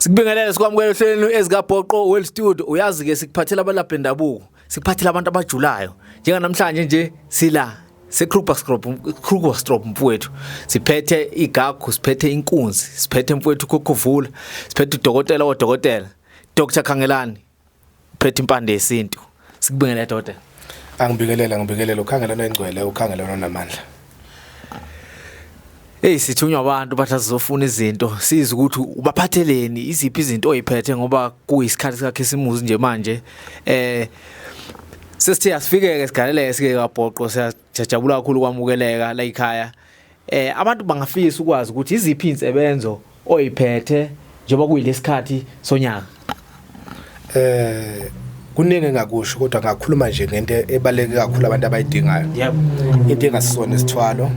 Sikubingelele, sikwamukele ohlelweni ezikaBhoqo World Studio. Uyazi ke, sikuphathela abalaphi bendabuko, sikuphathela abantu abajulayo. Njenganamhlanje nje sila seKrugersdorp, Krugersdorp mfowethu. Siphethe igagu, siphethe inkunzi, siphethe mfowethu Khokhovula, siphethe udokotela wodokotela, Dr Khangelani, uphethe impande yesintu. Sikubingelele, dokotela. Angibingelela, ngibingelela uKhangelana engcwele, uKhangelana onamandla. Hey, sithunywa abantu bathi azofuna izinto, siza ukuthi ubaphatheleni iziphi izinto oyiphethe, ngoba kuyisikhathi sikaKhisimusi nje manje. Sesithe asifikeke, sigaleleke, sike kaBhoqo. Siyajabula kakhulu kwamukeleka la ekhaya. Abantu bangafisa ukwazi ukuthi iziphi insebenzo oyiphethe njengoba kuyilesikhathi sonyaka. Kuningi engakusho, kodwa ngakhuluma nje ngento ebaleke kakhulu abantu abayidingayo. Into engasisona isithwalo,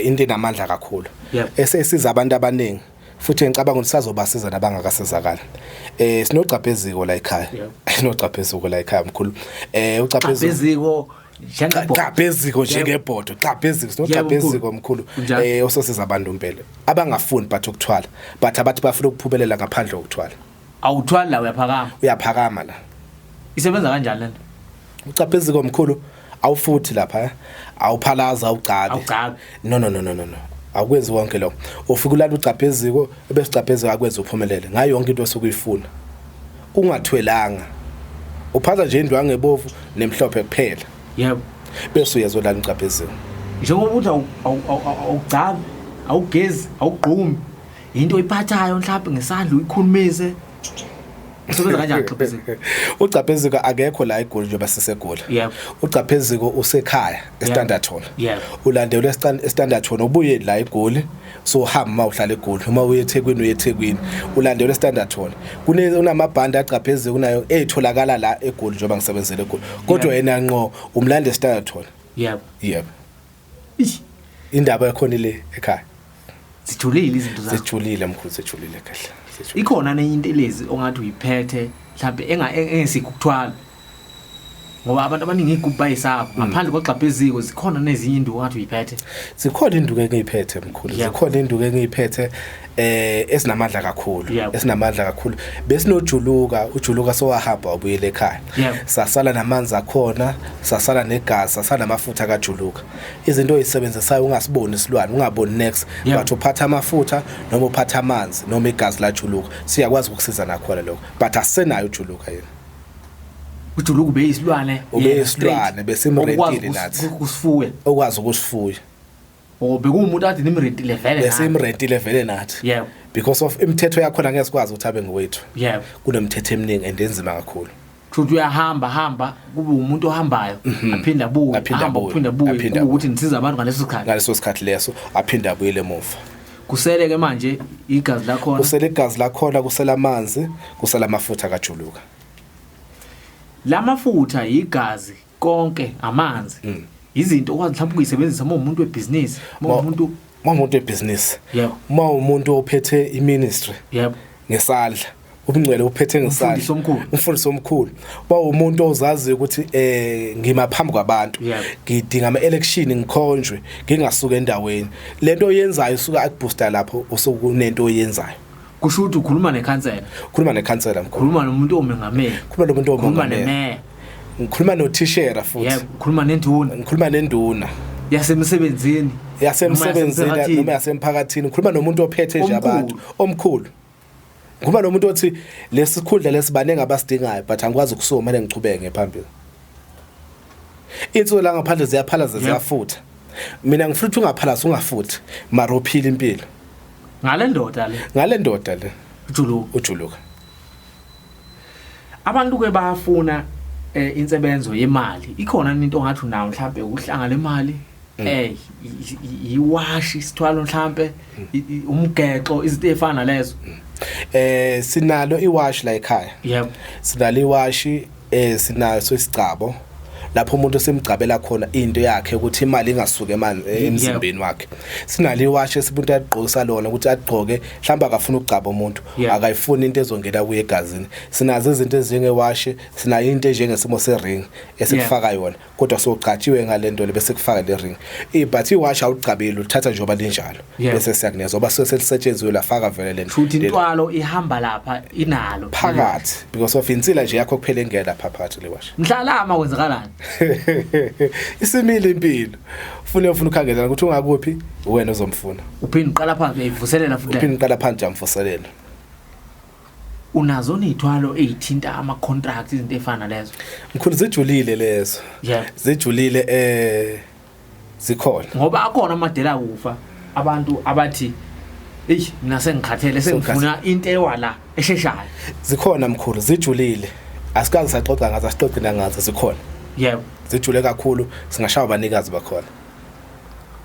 into enamandla kakhulu. Esesiza abantu abaningi futhi ngicabanga ukuthi sazobasiza nabangakasizakala. Sinogcabheziko la ekhaya. Sinogcabheziko la ekhaya, mkhulu. Ugcabheziko Eziko njengebhodo. Gcabheziko njengebhodo, gcabheziko, sinogcabheziko, mkhulu. Kunjalo. Ososiza abantu impela abangafuni but ukuthwala, but abathi bafuna ukuphumelela ngaphandle kokuthwala. Awuthwali la, uyaphakama. Uyaphakama la. Isebenza kanjani lento? Ucapheziko, mkhulu, awufuthi lapha, awuphalaza, awugcabi. Awugcabi. No, no, no, no, no, no, awukwenzi konke lokho. Ufika ulala ucapheziko, bese ucapheziko akwenza uphumelele ngayo yonke into osuke uyifuna ungathwelanga. Uphatha nje indwangu ebovu nemhlophe kuphela, bese uyezolala ucapheziko. Njengoba uthi awugcabi, awugezi, awugqumi, into oyiphathayo mhlawumbe ngesandla uyikhulumise, usebenza kanjani Gxabheziko? Ugcapheziko akekho la eGoli njengoba sisegoli. Ugcapheziko usekhaya eStanderton. Ulandelwe eStanderton, ubuye la eGoli. So hamba, uma uhlala eGoli, uma uye eThekwini, uye eThekwini, ulandelwe eStanderton. Kune unamabhandi agcapheziko kunayo eyitholakala la eGoli njengoba ngisebenzele eGoli, kodwa yena ngqo umlande eStanderton. Yebo. Ish. Indaba yakhona ile ekhaya. Zijulile izinto zakho. Sejulile, mkhulu, sejulile kahle, sejulile. Ikhona nenye into elezi ongathi uyiphethe mhlawumbe engesikho ukuthwala, ngoba abantu abaningi igubhu bayisaba? Ngaphandle kwagxabheziko, zikhona nezinye into ongathi uyiphethe? Zikhona induku engiyiphethe, mkhulu. Zikhona induku engiyiphethe esinamandla kakhulu. Esinamandla kakhulu. Besinojuluka, ujuluka sowahamba wabuyela ekhaya. Sasala namanzi akhona, sasala negazi, sasala namafutha kajuluka. Izinto oyisebenzisayo, ungasiboni isilwane, ungaboni next, but uphatha amafutha noma uphatha amanzi noma igazi lajuluka, siyakwazi ukusiza nakhona lokho, but asisenayo ujuluka yena. Ujuluka ube yisilwane. Ube yisilwane, besimrentile nathi. Kusifuya. Okwazi ukusifuya. O, bekuwumuntu ade nimrentile vele nathi. Besimrentile vele nathi. Because of imithetho yakhona, ngeke sikwazi ukuthi abe ngowethu. Kunemithetho eminingi and enzima kakhulu. Kusho uyahamba hamba, kube umuntu ohambayo, aphinde abuye. Aphinde ahambe, abuye. aphinde abuye. Aphinde kube abuye. ukuthi nisiza abantu ngaleso sikhathi. Ngaleso sikhathi leso, aphinde abuyele emuva. Kusele ke manje igazi lakhona. Kusele igazi lakhona, kusele amanzi, kusele amafutha kajuluka. Lamafutha, igazi, konke, amanzi, izinto okwazi mhlawumbe ukuyisebenzisa uma umuntu webhizinisi, uma umuntu Uma umuntu webhizinisi, Yebo. uma umuntu ophethe iministry ngesandla, ubungcwele uphethe ngesandla. Umfundisi omkhulu. Umfundisi omkhulu, ba umuntu ozaziyo ukuthi ngima phambi kwabantu, ngidinga ama election, ngikhonjwe, ngingasuka endaweni. Lento oyenzayo usuka akubooster lapho usukunento oyenzayo. Kusho ukuthi ukhuluma nekhansela. Khuluma nekhansela, mkhulu. Khuluma nomuntu omengameli. Khuluma nomuntu khuluma omongameli. Nemeya. Ngikhuluma nothishera futhi. Khuluma nenduna. Ngikhuluma nenduna. Yasemsebenzini. Yasemsebenzini. Yasemphakathini. Noma yasemphakathini. Ngikhuluma nomuntu ophethe nje Omkhulu. abantu, omkhulu. Ngikhuluma nomuntu othi lesikhundla lesibaningi abasidingayo, but angikwazi ukusuma, kumele ngichubeke phambili. Insuku la ngaphandle ziyaphalaza, ziyafutha. Mina ngifuna ukuthi ungaphalazi, ungafuthi, mara uphila impilo. Ngale ndoda le. Ngale ndoda le. Ujuluka. Ujuluka. Abantu ke bayafuna insebenzo yemali. Ikhona into ongathi unawo mhlambe uhlanga lemali, iwashi, isithwalo mhlambe, umgexo, izinto ezifana nalezo? Sinalo iwashi la ekhaya. Sinalo iwashi, sinayo isicabo. Lapho umuntu simgcabela khona into yakhe ukuthi imali ingasuke emzimbeni wakhe. Sinalo iwashi esibuntu agqokisa lona ukuthi agqoke, mhlawumbe akafuna ukugcaba umuntu, akayifuni into ezongena kuye egazini. Sinazo izinto ezinjengewashi, sinayo into enjengesimo sering esikufaka yona, kodwa sogcatshiwe ngalento le bese kufaka le ring. But iwashi awugcabile, uthatha njengoba linjalo, bese siyakunikeza ngoba suke selisetshenziwe lafaka vele lento. Futhi intwalo ihamba lapha inalo phakathi because of insila nje yakho kuphela engena lapha phakathi le washi. Mhlalama kwenzakalani? Isimile impilo. Ufuna ukhangelana ukuthi ungakuphi, wena ozomfuna. Uphinde uqala phansi uyayivuselela futhi. Uphinde uqala phansi uyamvuselela. Unazo ney'thwalo ey'thinta ama-contract, izinto ey'fana nalezo? Mkhulu, zijulile lezo. Zijulile, zikhona. Ngoba akhona amadela kufa abantu abathi eyi mina sengikhathele, sengifuna into ewala esheshayo. Zikhona mkhulu, zijulile. Asikaze saxoxa ngazo, asixoxe nangazo, zikhona. Zijule kakhulu, singashawa abanikazi bakhona.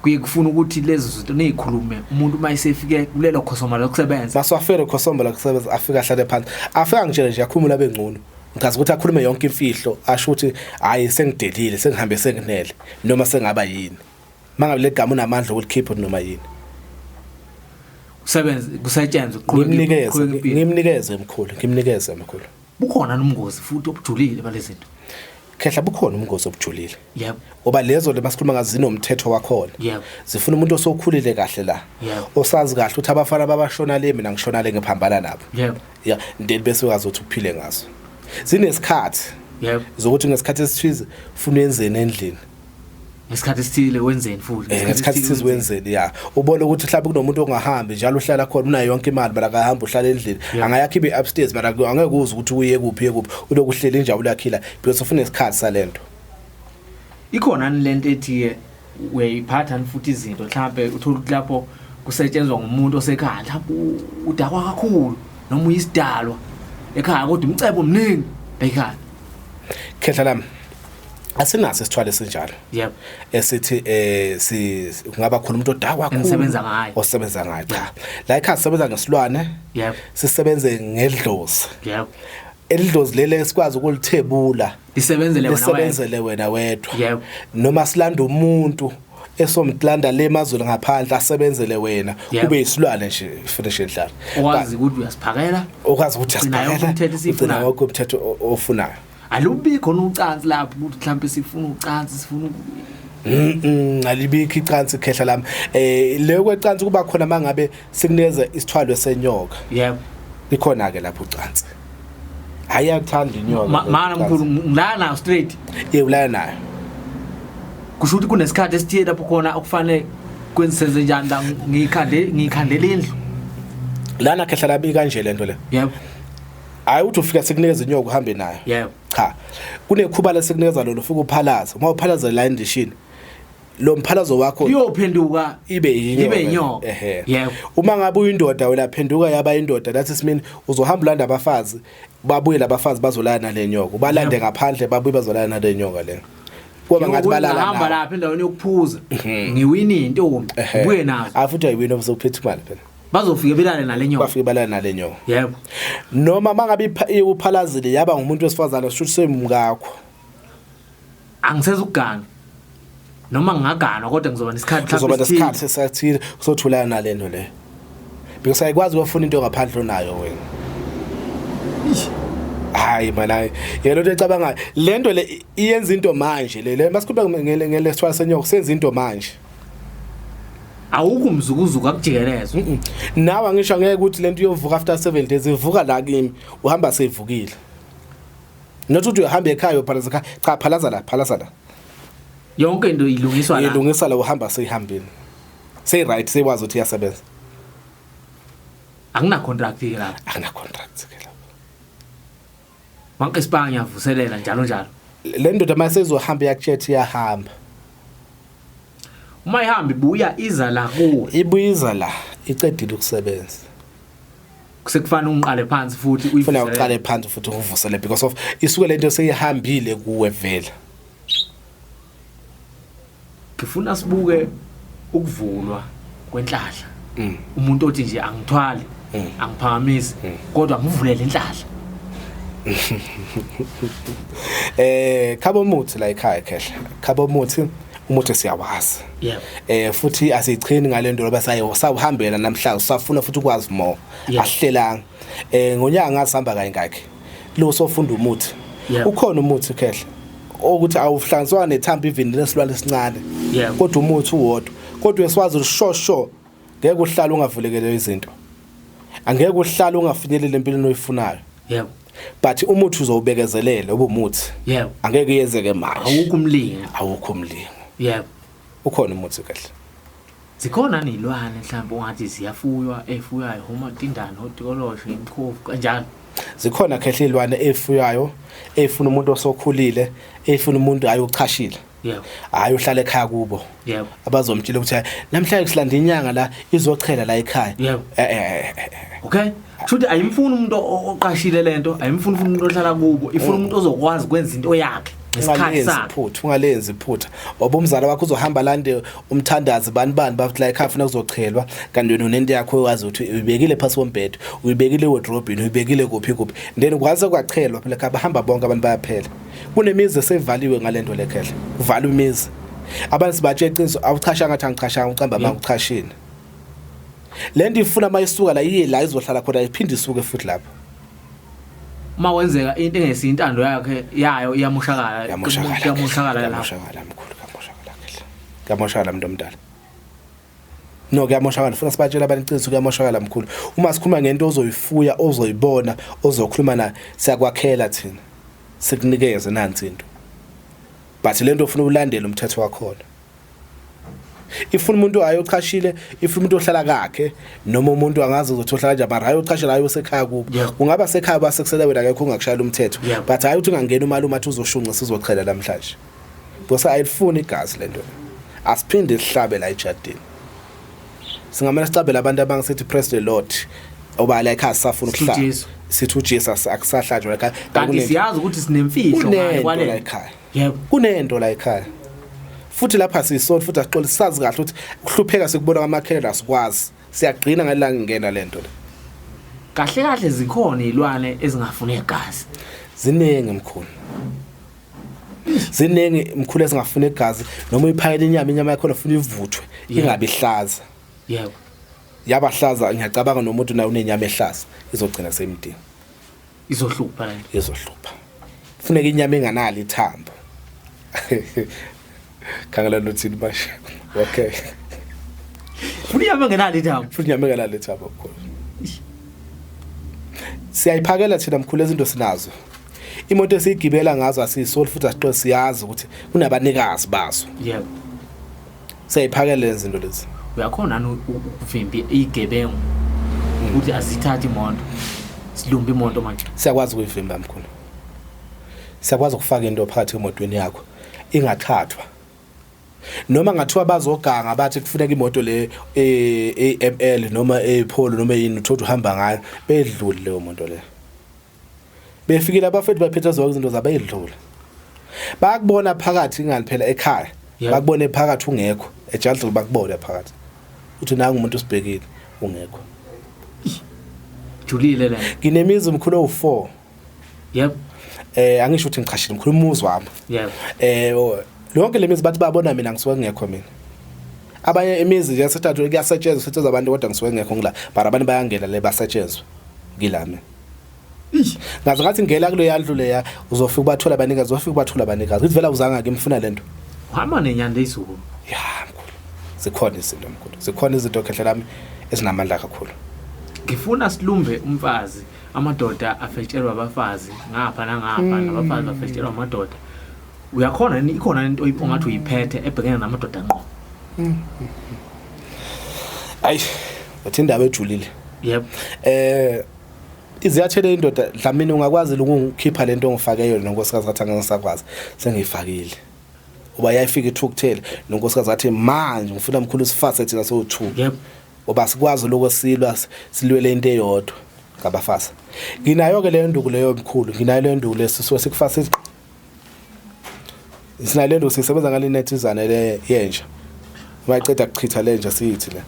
Kuye kufuna ukuthi lezo zinto nizikhulume umuntu uma esefike kulelo khosoma lokusebenza. Maswafere khosoma lokusebenza, afika ahlale phansi. Afika ngitshele nje akhuluma labe ngcono. Ngichaza ukuthi akhulume yonke imfihlo, asho ukuthi hayi sengidelile, sengihambe senginele noma sengaba yini. Mangabe legama unamandla ukulikhipha noma yini. Kusebenze, kusetshenzwe, kuqhubeke impilo. Ngimnikeze mkhulu, ngimnikeze mkhulu. Bukhona nomngozi futhi obujulile balezi zinto. Khehla, bukhona umngozi obujulile. Ngoba lezo le masikhuluma ngazo zinomthetho wakhona. Zifuna umuntu osokhulile kahle la. Osazi kahle ukuthi abafana babashona le, mina ngishona le, ngiphambana nabo. Yeah, then bese uyazi ukuthi uphile ngazo. Zinesikhathi. Zokuthi ngesikhathi esithize ufuna uyenzeni endlini. Ngesikhathi esithile wenzeni futhi. Ngesikhathi esithize wenzeni, ya. Ubone ukuthi mhlawumbe kunomuntu ongahambi njalo uhlala khona, unayo yonke imali mara akahamba, uhlala endlini. Angayakha ibe upstairs mara angeke uze ukuthi uye kuphi, uye kuphi. Uloku uhleli injabulo yakhe la because ufuna isikhathi salento. Ikhona ni lento ethi uyayiphatha futhi izinto, mhlambe uthola ukuthi lapho kusetshenzwa ngumuntu osekhaya, mhlawumbe udakwa kakhulu noma uyisidalwa ekhaya kodwa umcebo omningi ekhaya. Khehla lami, asinaso isithwalo esinjalo. Esithi si kungaba khona umuntu odakwa kakhulu osebenza ngaye. Osebenza ngaye, cha. La ekhaya sisebenza ngesilwane. Sisebenze ngedlozi. Elidlozi lele esikwazi ukulithebula. Lisebenzele wena wedwa. Lisebenzele wena wedwa. Noma silanda umuntu esomtlanda le mazulu ngaphandle asebenzele wena, kube isilwane nje finish endlala. Owazi ukuthi uyasiphakela, Okwazi ukuthi uyasiphakela. Ugcina wonke umthetho ofunayo. Alubikho nocansi lapho ukuthi mhlawumbe sifuna ucansi, sifuna Alibikho icansi khehla lami. Le kwecansi kuba khona mangabe sikunikeza isithwalo senyoka. Ikhona ke lapho ucansi. Hayi akuthanda inyoka. Mana mkhulu, ngilala nayo straight. Yebo, ulala nayo. Kusho ukuthi kunesikhathi esithile lapho khona okufanele kwenze njani la, ngikhandele indlu. Lana khehla lami kanje lento le. Hayi uthi ufika sikunikeza inyoka uhambe nayo. Cha. Kunekhuba lesikunikeza lona, ufika uphalaza. Uma uphalaza la endishini, lo mphalazo wakho uyophenduka ibe yinyoka. Ibe inyoka. Uma ngabe uyindoda wena phenduka yaba indoda, that's mean uzohamba ulanda abafazi, babuye labafazi bazolala nale nyoka. Ubalande ngaphandle babuye bazolala nale nyoka le. Kuba ngathi balala hamba lapha endaweni yokuphuza, ngiwini intombi, ubuye nazo. Ah, futhi ayiwini obuzophetha imali phela. Bazofike belale nale nyoka. Bafike balale nale nyoka. Noma mangabe uphalazile yaba ngumuntu wesifazane, shuthi semumkakho. Angisezukugana. Noma ngingaganwa kodwa ngizoba nesikhathi mhlawumbe. Uzoba nesikhathi esathile usothulana nalento le. Because ayikwazi ukufuna into ngaphandle onayo wena. Hayi mana, hayi. Yena into ecabangayo. Lento le iyenza into manje le. Le masikhuluma ngele sithwala senyoka, senza into manje. Awukho umzukuzuku akujikelezwe. Nawe angisho angeke ukuthi lento iyovuka after 7 days, ivuka la kimi, uhamba seyivukile. Not ukuthi uyahamba ekhaya uyophalaza ekhaya. Cha, phalaza la, phalaza la. Yonke into ilungiswa la. Ilungisa la, uhamba seyihambile. Sey right, seywazi ukuthi iyasebenza. Akuna contract ke lapha. Akuna contract ke lapha. Manke sibanga ngiyavuselela njalo njalo. Le ndoda mase izohamba iyakutshetha iyahamba. Uma ihamba ibuya iza la kuwe. Ibuyiza la, icedile ukusebenza. Kusekufana ungiqale phansi futhi uyivusele. Ufuna uqale phansi futhi uvusele because of isuke lento seyihambile kuwe vele. Ngifuna sibuke ukuvulwa kwenhlahla. Umuntu othi nje angithwali, angiphakamisi, kodwa ngivulele inhlahla. Khabo umuthi la ekhaya khehla. Khabo umuthi, umuthi siyawazi. Futhi asichini ngalento loba sayo sawuhambela namhlanje, usafuna futhi ukwazi more. Asihlelanga. Ngonyaka ngasihamba kayingakhi. Lo sofunda umuthi. Ukhona umuthi khehla ukuthi awuhlanganiswa nethambo even lesilwane esincane. Kodwa umuthi uwodwa. Kodwa esiwazi ushosho ngeke uhlale ungavulekelwe izinto. Angeke uhlale ungafinyelele empilweni oyifunayo. But umuthi uzowubekezelela ubumuthi. Angeke yenzeke manje. Awukho umlingo. Awukho umlingo. Ukhona umuthi kahle. Zikhona nezilwane mhlawumbe ongathi ziyafuywa, efuywayo, umatindane, otikoloshe, imkhovu kanjalo. Zikhona khehla izilwane efuywayo, efuna umuntu osokhulile, efuna umuntu ayochashile. Hayi uhlala ekhaya kubo. Abazomtshela ukuthi namhlanje silanda inyanga la izochela la ekhaya. Okay. Shuthi ayimfuni umuntu oqashile lento, ayimfuni umuntu ohlala kubo, ifuna umuntu ozokwazi ukwenza into yakhe ngesikhathi sakhe. Phutha, ungalenzi iphutha. Ngoba umzala wakho uzohamba lande umthandazi bani bani bathi la ekhaya ufuna kuzochelwa, kanti wena unento yakho owazi ukuthi uyibekile phansi kombhedo, uyibekile ewardrobe, uyibekile kuphi kuphi. Then kwaze kwachelwa phela ekhaya, bahamba bonke abantu bayaphela. Kunemizi esevaliwe ngalento lekhehla. Kuvalwa imizi. Abantu sibatshe iqiniso, awuchashanga ngathi angichashanga, ucamba amanga uchashile. Lento ifuna mayisuka la iye la izohlala khona iphinde isuke futhi lapho. Uma kwenzeka into engesintando yakhe yayo iyamoshakala, iyamoshakala lapho. Iyamoshakala mkhulu, kuyamoshakala khehla. Kuyamoshakala mntu omdala. No, kuyamoshakala, funa sibatshela abantu iqiniso, kuyamoshakala mkhulu. Uma sikhuluma ngento ozoyifuya, ozoyibona, ozokhuluma na, siyakwakhela thina. Sikunikeze nansi into. But lento ufuna ulandele umthetho wakhona. Ifuna umuntu ayochashile, ifuna umuntu ohlala kakhe, noma umuntu angazi ukuthi uhlala kanjani, but hayi uchashile, hayi usekhaya kubo. Kungaba sekhaya basekusela wena akekho ungakushayela umthetho. But hayi uthi ungangena umalume athi uzoshunqa sizochela namhlanje. Because ayifuni igazi lento. Asiphinde sihlabe la ejardini. Singamane sicabele abantu abangisithi press the Lord. Oba la ekhaya sisafuna ukuhlaba. Sithi uJesu akusahlatshwa la ekhaya. Kanti siyazi ukuthi sinemfihlo ngale kwale ekhaya. Yebo. Kunento la ekhaya. Futhi lapha sisonto futhi asixole, sazi kahle ukuthi ukuhlupheka sikubona kwamakhelwane asikwazi. Siyagcina ngalanga ngena lento le. Kahle kahle zikhona izilwane ezingafuni igazi. Ziningi mkhulu. Ziningi mkhulu ezingafuni igazi, noma uyiphakela inyama, inyama yakho ufuna ivuthwe, ingabi ihlaza. Yebo. Yabahlaza ngiyacabanga nomuntu naye unenyama ehlaza izogcina seyimdinga. Izohlupha lento. Izohlupha. Funeka inyama enganalo ithambo. Khangela nothini basha. Okay. Funa inyama engenalo ithambo. Funa inyama enganalo ithambo mkhulu. Siyayiphakela thina mkhulu izinto sinazo. Imoto esiyigibela ngazo asiyisoli futhi asiqo, siyazi ukuthi kunabanikazi bazo. Yebo. Siyayiphakela lezi zinto lezi. Uyakhona nani ukuvimba igebengu ukuthi azithathe imoto? Silumbe imoto manje. Siyakwazi ukuyivimba mkhulu. Siyakwazi ukufaka into phakathi emotweni yakho ingathathwa. Noma ngathiwa bazoganga bathi kufuneka imoto le AML noma ePolo noma yini uthothi uhamba ngayo, bedlule leyo moto le. Befikile abafethu baphethe zonke izinto zabo edlula. Bayakubona phakathi ingani phela ekhaya. Bakubone phakathi ungekho, ejardini bakubone phakathi. Uthi nangu umuntu usibhekile ungekho. Julile le. Nginemizi mkhulu owu4. Yebo. Angisho ukuthi ngichashile mkhulu umuzi wami. Yebo. Lonke lemizi bathi babona mina ngisuke ngekho mina. Abanye imizi nje yasethathu kuyasetshenzwa, setshenzwa abantu kodwa ngisuke ngekho ngila. But abantu bayangena le basetshenzwe ngilami. Ngaze ngathi ngena kule yandlu leya uzofika ubathola abanikazi, uzofika ubathola abanikazi. Ngithi vele awuzange ke ngifuna lento. Uhamba nenyanda izulu. Ya mkhulu. Zikhona izinto mkhulu. Zikhona izinto khehla lami ezinamandla kakhulu. Ngifuna silumbe umfazi, amadoda afetshelwa abafazi ngapha nangapha, nabafazi bafetshelwa amadoda. Uyakhona yini, ikhona into ongathi uyiphethe ebhekene namadoda ngqo? Ayi, uthi indaba ejulile. Yebo. Iziyathele indoda Dlamini, ungakwazi ukukhipha lento ongifake yona nonkosikazi athi angisakwazi, sengiyifakile. Uba yayifika ithukuthele nonkosikazi athi manje ngifuna mkhulu sifase thina so2. Yebo. Ngoba sikwazi lokho silwa silwele into eyodwa ngabafazi. Nginayo ke leyo nduku leyo mkhulu, nginayo leyo nduku leso sikufasa isiqi. Sinayo le nduku sisebenza ngale nethizane le yenja. Mayiceda kuchitha lenja siyithi le.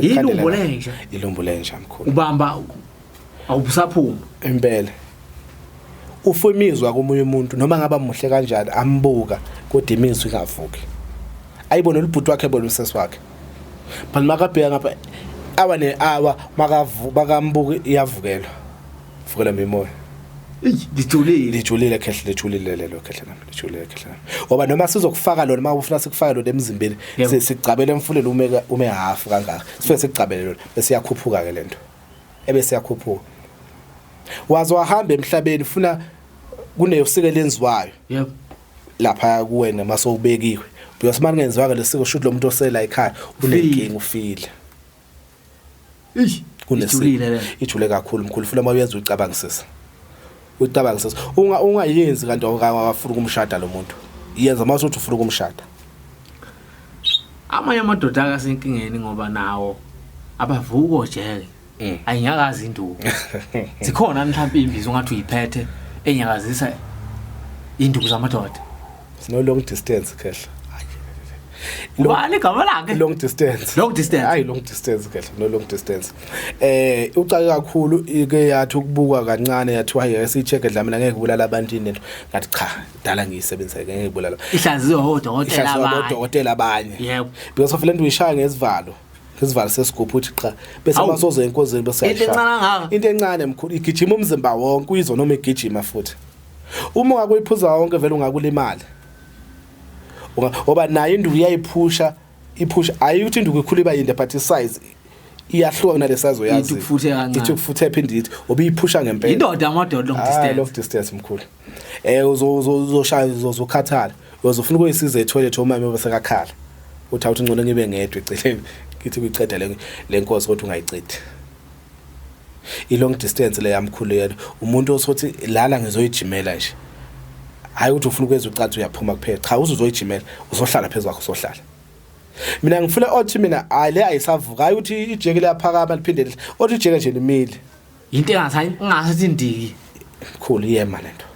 Ilumbo lenja. Ilumbo lenja mkhulu. Ubamba awusaphuma. Impela. Ufa imizwa komunye umuntu noma ngaba muhle kanjani ambuka kodwa imizwa ingavuki. Ayibone ubhuti wakhe ebona usesi wakhe. But makabheka ngapha awa ne awa makavu makambuka iyavukelwa. Vukela imimoya. Eyi, lijulile. Lijulile khehle, lijulile lelo khehle nami, lijulile khehle nami. Ngoba noma sizokufaka lona, uma ufuna sikufake lona emzimbeni, sigcabele emfuleni ume half kangaka. Sifike sigcabele lona bese iyakhuphuka ke lento. Ebese iyakhuphuka. Waze wahamba emhlabeni funa kunesiko elenziwayo. Lapha kuwena mase ubekiwe. Because manje kungenziwa lesiko shuthi lo muntu osela ekhaya unenkinga ufile. Eish, ijulile le. Ijule kakhulu mkhulu, funa uma uyenza ucabangisisa. Ucabangisisa. Ungayenzi kanti awufuna ukumshada lo muntu. Yenza mase uthi ufuna ukumshada. Amanye amadoda akasenkingeni ngoba nawo abavuko jeke. Ayinyakazi induku. Zikhona mhlawumbe imbizo ungathi uyiphethe enyakazisa induku zamadoda. Sino long distance khehla. Ubani igama lakhe? Long distance. Long distance. Hayi long distance khehla, no long distance. Ucake kakhulu ike yathi ukubukwa kancane yathi hayi esicheck dla mina ngeke kubulala abantu into. Ngathi cha, dala ngiyisebenzisa ngeke kubulala. Ihlaziwe odokotela abanye. Odokotela abanye. Yebo. Because of lento uyishaya ngezivalo. Isivalo sesigubhu uthi cha bese masozo enkozini bese into encane kangaka. Into encane mkhulu igijima umzimba wonke uyizwa noma igijima futhi. Uma ungakuyiphuza wonke vele ungakulimala. Ngoba nayo induku iyayiphusha iphusha ayi ukuthi induku ikhula iba yinde but isize iyahluka kunale size oyazi. Ithi ukufuthe kancane. Ithi ukufuthe phinde ithi obiyiphusha ngempela. Indoda amadoda long distance. Long distance mkhulu. Uzoshaya uzokhathala. Uzofuna ukuyisiza etoilet umama bese kakhala. Uthi awuthi ngcono ngibe ngedwa eceleni ngithi kuyiqeda le nkosi kodwa ungayiqedi. I long distance le yamkhulu yena umuntu osothi lana ngizoyijimela nje. Hayi ukuthi ufuna ukwenza ucansi uyaphuma kuphela. Cha uzoyijimela uzohlala phezulu kwakho uzohlala. Mina ngifuna othi mina hayi le ayisavuka hayi ukuthi ijeke liyaphakama liphinde othi ijeke nje limile. Into engasathi indiki. Mkhulu iyema lento.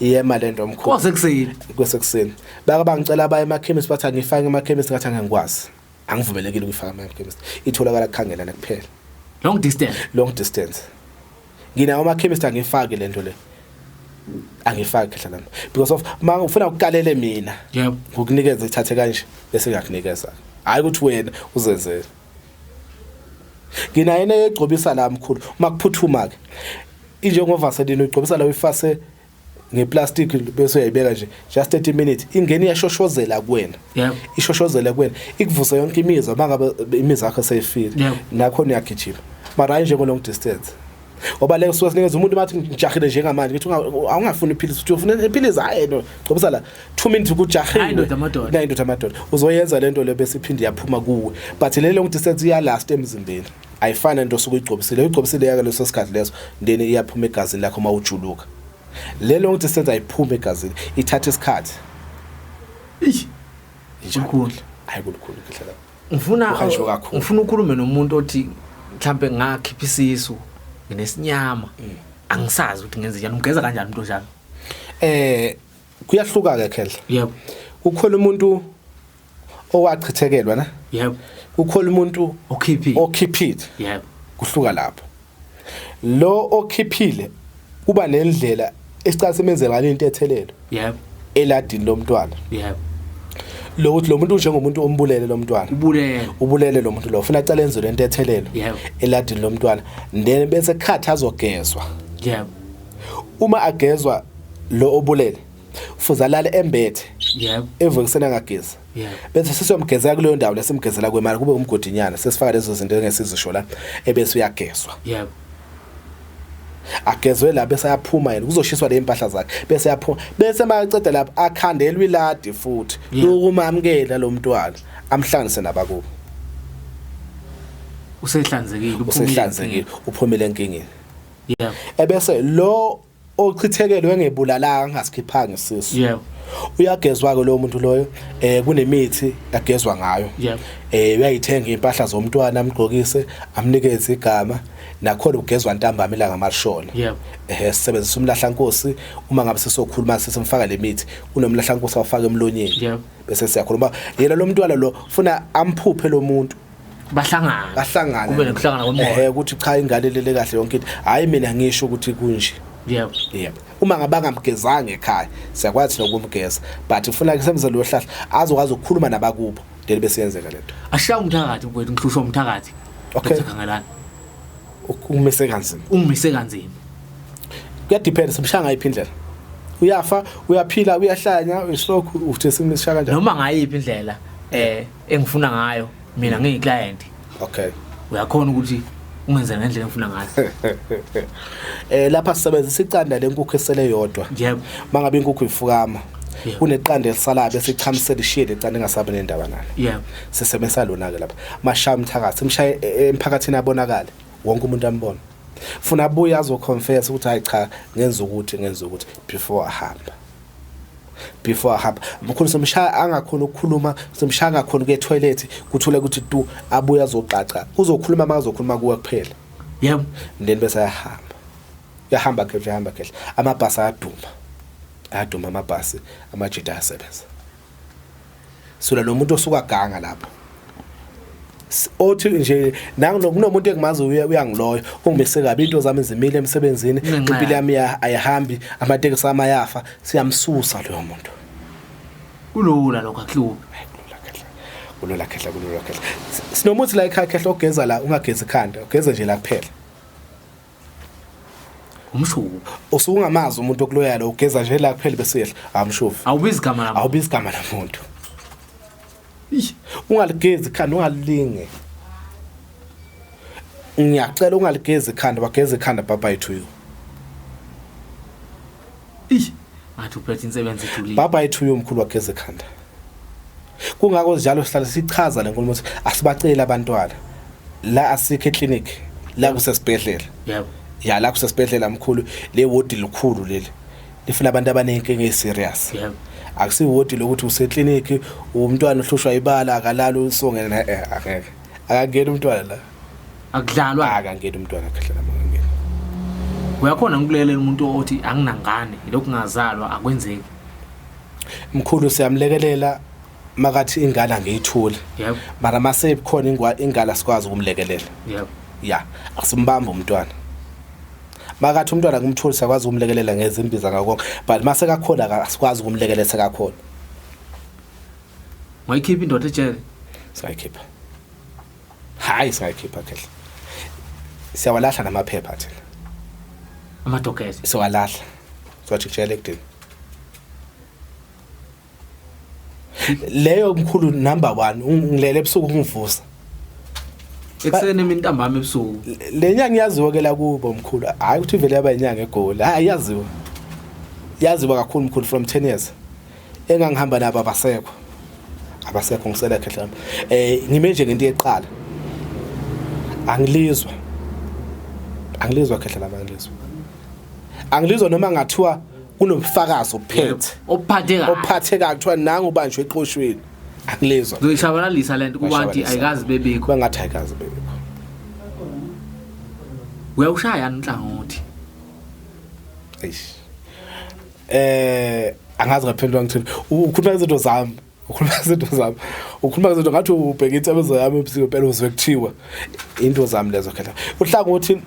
Iyema lento mkhulu. Kwasekuseni. Kwasekuseni. Bake bangicela abaye emakhemisi bathi angifake emakhemisi ngathi angikwazi. Angivumelekile ukuyifaka emakhemisi. Itholakala kukhangelana kuphela. Long distance. Long distance. Nginawo amakhemisi angifaki lento le. Angifaki khehla lami. Because of ma ufuna ukukalele mina. Yebo. Ngokunikeza ithathe kanje bese ngiyakunikeza. Hayi ukuthi wena uzenzele. Nginayo egcobisa la mkhulu uma kuphuthuma ke. Injengovaseline uyigcobisa la uyifase ngeplastic bese uyayibeka nje just 30 minutes ingene iyashoshozela kuwena. Yebo. Ishoshozela kuwena ikuvuse yonke imizwa mangabe imizwa yakho seyifile. Nakho uyagijima. Mara hayi nje long distance. Ngoba leyo suke sinikeza umuntu bathi ngijahile njengamanje ngithi awungafuni iphilisi uthi ufuna iphilisi hayi no gcobisa la 2 minutes ukujahile. Hayi ndoda amadoda. Hayi ndoda amadoda. Uzoyenza lento le bese iphinde yaphuma kuwe. But le long distance iya last emzimbeni. Ayifani into osuke uyigcobisile. Uyigcobisile yaka leso sikhathi leso then iyaphuma egazini lakho uma ujuluka. Le long distance ayiphumi egazini ithatha isikhathi. Eish. Kukhulu. Hayi kukhulu kuhle. Ngifuna ukukhulume nomuntu othi mhlambe ngakhipha isisu nginesinyama angisazi ukuthi ngenze njani umgeza kanjani umuntu onjalo. Kuyahluka ke khehla. Yebo. Kukhona umuntu owachithekelwa na? Yebo. Kukhona umuntu okhiphile. Yebo. Kuhluka lapho. Lo okhiphile kuba nendlela esicala simenzela ngale into ethelelo. Yebo. Eladini lomntwana. Yebo. Lo ukuthi lo muntu njengomuntu ombulele lo mntwana. Ubulele lo muntu lo. Ufuna acela enze lento ethelelo. Yebo. Eladini lomntwana. Then bese khatha azogezwa. Yebo. Uma agezwa lo obulele fuze alale embethe. Yebo. Evukusena ngagezi. Yebo. Bese sisiyomgezela kuleyo ndawo lesimgezela kwemali kube umgodinyana sesifaka lezo zinto engesizisho la ebese uyagezwa. Yebo. Agezwe la bese ayaphuma yena kuzoshiswa le impahla zakhe bese yaphuma bese makaceda lapha akhandelwe iladi futhi lokumamkela lo mntwana amhlanganise nabakubo. Usehlanzekile uphumile enkingeni. Yebo. Ebese lo ochithekelwe engebulalanga angasikhiphanga isisu. Yebo. Uyagezwa ke lo muntu loyo kunemithi agezwa ngayo. Yebo. Uyayithenga impahla zomntwana amgqokise amnikeze igama nakhona ugezwa ntambama ilanga malishona. Yebo. Sisebenzisa umlahlankosi uma ngabe sesokhuluma sesimfaka lemithi kunomlahlankosi awufaka emlonyeni. Yebo. Bese siyakhuluma yena lo mntwana lo ufuna amphuphe lo muntu. Bahlangana. Bahlangana. Kube nokuhlangana komoya. Ukuthi cha ingane lele kahle yonke into. Hayi mina ngisho ukuthi kunje. Yebo. Yebo, uma ngabe angamgezanga ekhaya, siyakwazi nokumgeza, but ufuna kusebenzisa lo hlahla azokwazi ukukhuluma nabakubo, then bese yenzeka lento. Ashaya umthakathi, mfowethu, ngihlushwa umthakathi. Okay. Dr. Khangelani. Ukumise kanzima. Ungimise kanzima. Kuyadepend, simshaya ngayiphi indlela. Uyafa, uyaphila, uyahlanya, ustroke, uthi simshaya kanjani? Noma ngayiphi indlela engifuna ngayo mina ngiyiclient. Okay. Uyakhona ukuthi ungenze ngendlela engifuna ngayo. Lapha sisebenzisa iqanda lenkukhu esele yodwa. Yebo. Mangabe inkukhu ifukama, Yebo. kuneqanda elisalayo bese ichamisela ishiye leqanda engasabi nendaba nalo. Yebo. Sisebenzisa lona ke lapha. Mashaya umthakathi, simshaye emphakathini abonakale, wonke umuntu ambone. Funa abuye azoconfess ukuthi hayi cha, ngenza ukuthi, ngenza ukuthi before ahamba. Before ahamba. Mkhulu, somshaya angakhona ukukhuluma, somshaya angakhona ukuya etoilet, kuthule ukuthi tu, abuye azoqaqa. Uzokhuluma makazokhuluma kuwe kuphela. Yebo. Then bese ayahamba. Uyahamba ke, uyahamba ke. Amabhasi ayaduma. Ayaduma amabhasi, amajita ayasebenza. Sula lo muntu osuka ganga lapho. Othi nje nangu kunomuntu engimazi uyangiloyo, ungimise kabi, into zami zimile emsebenzini, Ngenxa impilo yami ayihambi, amatekisi ami ayafa, siyamsusa loyo muntu. Kulula lokho, akuhluphi. Kulula khehla. Kulula khehla, kulula khehla. Sinomuthi la ekhaya khehla ogeza la, ungagezi ikhanda, ugeze nje la kuphela. Umshuku. Usungamazi umuntu okuloya lo, ugeza nje la kuphela bese uyehla. Amshuvu. Awubizi igama lamuntu. Awubizi igama lamuntu. Ungaligezi ikhanda, ungalinge. Ngiyacela ungaligezi ikhanda, wageza ikhanda, bye bye to you. Eish, ngathi uphethe insebenzo ejulile. Bye bye to you mkhulu, wageza ikhanda. Kungakho njalo sihlale sichaza lenkulumo ukuthi asibaceli abantwana. La asikho eclinic, la kusesibhedlela. Yebo. Ya, la kusesibhedlela mkhulu, le wodi likhulu leli. Lifuna abantu abanenkinga eserious. Yebo. Akusiwodi lokuthi useclinic, umntwana uhlushwa ibala akalali, usongena, angeke. Akangeni umntwana la. Akudlalwa. Akangeni umntwana khehla lama, akangeni. Uyakhona ukulekelela umuntu othi anginangane, lokhu ngazalwa akwenzeki? Mkhulu, siyamlekelela makathi ingane angiyithuli. Yebo. Mara mase khona ingane asikwazi ukumlekelela. Yebo. Ya, asimbamba umntwana. Makathi umntwana kumthuli siyakwazi ukumlekelela ngezimbiza ngakho, but mase kakhona asikwazi ukumlekelela sekakhona. Wayikhipha indoda ejele? Singayikhipha. Hayi, singayikhipha khehla. Siyawalahla namaphepha thina. Amadokete. Siwalahla. Siwajikijela ekudeni. Leyo mkhulu number 1, ungilele ebusuku ungivusa. Ekuseni, emini, ntambama, ebusuku. Le nyanga iyaziwa ke la kubo mkhulu. Hayi ukuthi ivele yaba inyanga eGoli. Hayi, iyaziwa. Yaziwa kakhulu mkhulu from 10 years. Engangihamba nabo abasekho. Abasekho, ngisela khehla. Ngime nje ngento yeqala. Angilizwa. Angilizwa khehla lama, angilizwa. Angilizwa noma ngathiwa kunobufakazi ophethe. Ophathe kahle. Ophathe kahle, kuthiwa nangu ubanjwe eqoshweni. Angilizwa. Uzoyishabalalisa lento kubantu ayikazi bebikho. Bangathi ayikazi bebikho. Uyawushaya inhlangothi? Eish. Angazi ngaphendula ngithini. Ukhuluma izinto zami. Ukhuluma izinto zami. Ukhuluma izinto ngathi ubheka insebenzo yami ebusika, phela uzwe kuthiwa into zami lezo khehla. Uhlangothi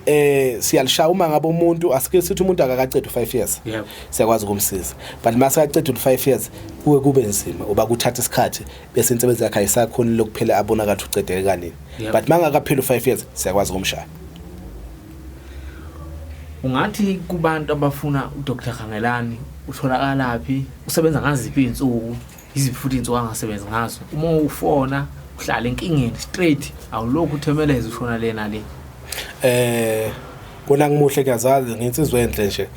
siyalishaya uma ngabe umuntu, asike sithi umuntu akakacedi u5 years. Yebo. Siyakwazi ukumsiza. But mase akaceda u5 years kuke kube nzima uba kuthatha isikhathi bese insebenzo yakhe ayisakhoni lokuphela abonakala ukuthi ucedeke kanini. Yebo. But mangakapheli u5 years siyakwazi ukumshaya. Ungathi kubantu abafuna uDr Khangelani, utholakala phi? Usebenza ngaziphi izinsuku? Iziphi futhi izinsuku angasebenzi ngazo? Uma ufona uhlala enkingeni straight, awulokhu uthemeleze ushona lena le. Kona ngimuhle, kuyazazi nginsizwe enhle nje.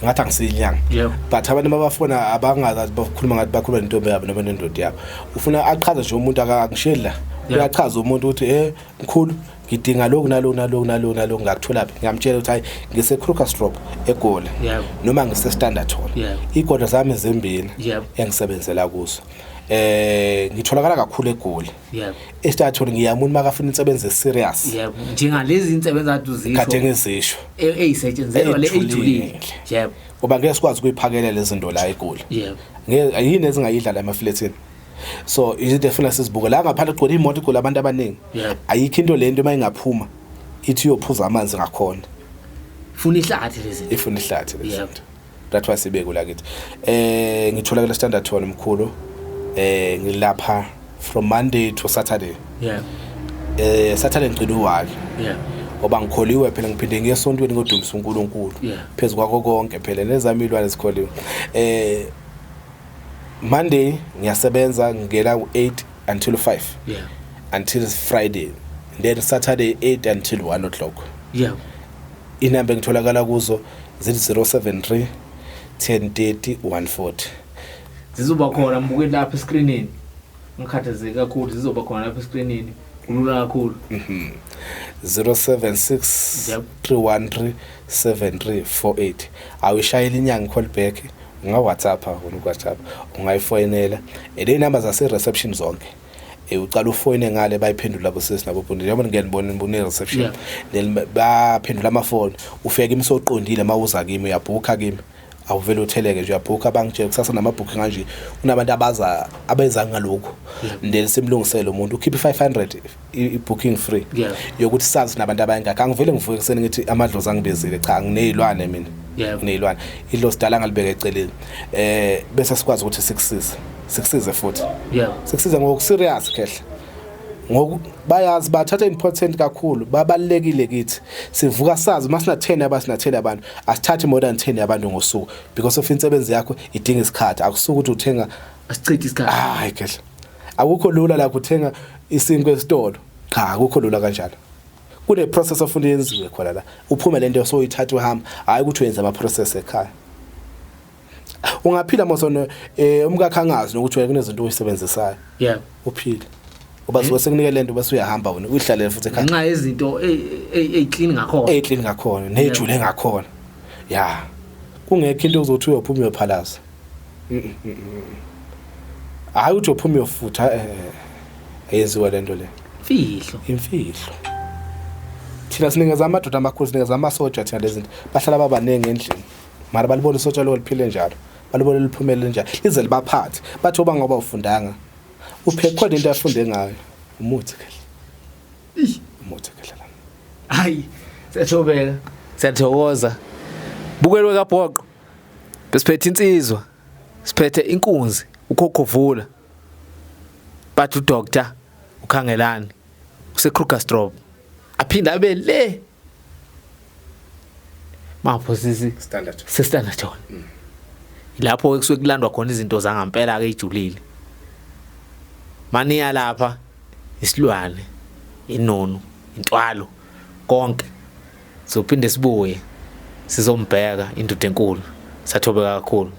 Ngathi angisiyinyanga. Yebo. But abantu mabafona abangazazi bakhuluma ngathi bakhuluma nentombi yabo noma nendoda yabo. Ufuna achaze nje umuntu, akangisheli la. Uyachaza umuntu ukuthi mkhulu ngidinga lokhu naloku naloku naloku naloku, ngakuthola phi? Ngiyamtshela ukuthi hayi, ngise Krugersdorp eGoli. Yebo. Noma ngise Standerton. Yebo. Igodo zami zimbili Yebo. engisebenzela kuzo. Ngitholakala kakhulu eGoli. Yebo. eStanderton ngiyamuntu makafuna insebenzo serious. Yebo, njengalezi insebenzo kade uzisho. Kade ngizisho. Eyisetshenzelwa le Ejulile. ejulile. Yebo. Ngoba ngeke sikwazi ukuyiphakela lezi zinto la eGoli. Yebo. Ngeke, yini ezingayidla la emafletini. So izinto efuna sizibuke la ngaphandle, kugcwele imoto, igcwele abantu abaningi. Yebo. Ayikho into lento mayingaphuma ithi uyophuza amanzi ngakhona. Funa ihlathi lezi. Ifuna ihlathi lezi zinto. That's why sibeke la kithi. Ngitholakala Standerton mkhulu. Ngilapha from Monday to Saturday. Saturday ngigcina u1. Ngoba ngikholiwe phela, ngiphinde ngiye esontweni ngodumisa uNkulunkulu. Phezulu kwakho konke phela nezami ilwane zikholiwe. Monday ngiyasebenza, ngingena u8 until 5. Until Friday. Then Saturday 8 until 1 o'clock. Inamba engitholakala kuzo zithi 073 1030 140. Zizoba khona, mbukeli, lapha escreenini. Ngikhathazeke kakhulu, zizoba khona lapha escreenini. Kulula kakhulu. 076 313 7348. Awuyishayela inyanga call back, unga WhatsApp, wona WhatsApp, ungayifonela. Le number zase reception zonke. Ucala ufoyine ngale, bayiphendula labo sisi nabo bhuti, njengoba ngiyanibona nibone reception. Then baphendula amafoni, ufika kimi soqondile. Mawuza kimi uyabhukha kimi, awuvele utheleke nje, uyabhukha, bangitshela kusasa nama-booking kanje, kunabantu abaza abeza ngalokhu. Then simlungisele umuntu, ukhiphe i-500, i-booking free yokuthi sazi nabantu abayingakho. Angivele ngivuke ekuseni ngithi amadlozi angibizile, cha, nginey'lwane mina. Nginey'lwane, idlozi dala ngalibeka eceleni, bese sikwazi ukuthi sikusize futhi sikusize ngoku-serious khehla. Ngoku bayazi bathatha important kakhulu, babalekile kithi. Sivuka sazi masina 10 abasina 10 abantu, asithathi more than 10 abantu ngosuku because of insebenzi yakho idinga isikhathi. Akusuki ukuthi uthenga Asichithe isikhathi. Hayi khehla, akukho lula la kuthenga isinkwa esitolo, cha, akukho lula kanjalo. Kune process ofuna yenziwe khona la, uphume lento soyithatha uhamba, hayi ukuthi uyenza ama process ekhaya. Ungaphila mosono umkakhe angazi nokuthi wena kunezinto oyisebenzisayo. Uphile uba suke sekunike lento bese uyahamba wena uyihlalele futhi ekhaya. Ngenxa yezinto ey'clean ngakhona. Ey'clean ngakhona nejule ngakhona, ya, kungekho into ozothi uyophuma uyophalaza. Hayi, uthi uyophuma uyofutha, ayenziwa lento le. Mfihlo. Imfihlo. Thina sinikeza amadoda amakhulu, sinikeza amasotsha thina lezi zinto. Bahlala babaningi endlini, mara balibona isotsha lo liphile njalo, balibona liphumelele njalo, lize libaphathe bathi oba ngoba ufundanga uphe khona into afunde ngayo, umuthi kahle, umuthi kahle la. Hayi, siyathobeka, siyathokoza, bukelwe kabhoqo. Besiphethe insizwa, siphethe inkunzi, ukhokhovula, bathi udoctor ukhangelani useKrugersdorp, aphinde abe le mapho sisi Standard. SeStanderton, lapho kusuke kulandwa khona izinto zangampela ke ejulile. Maniya lapha, isilwane, inunu, intwalo, konke. Sizophinde sibuye sizombheka indoda enkulu. Sathobeka kakhulu.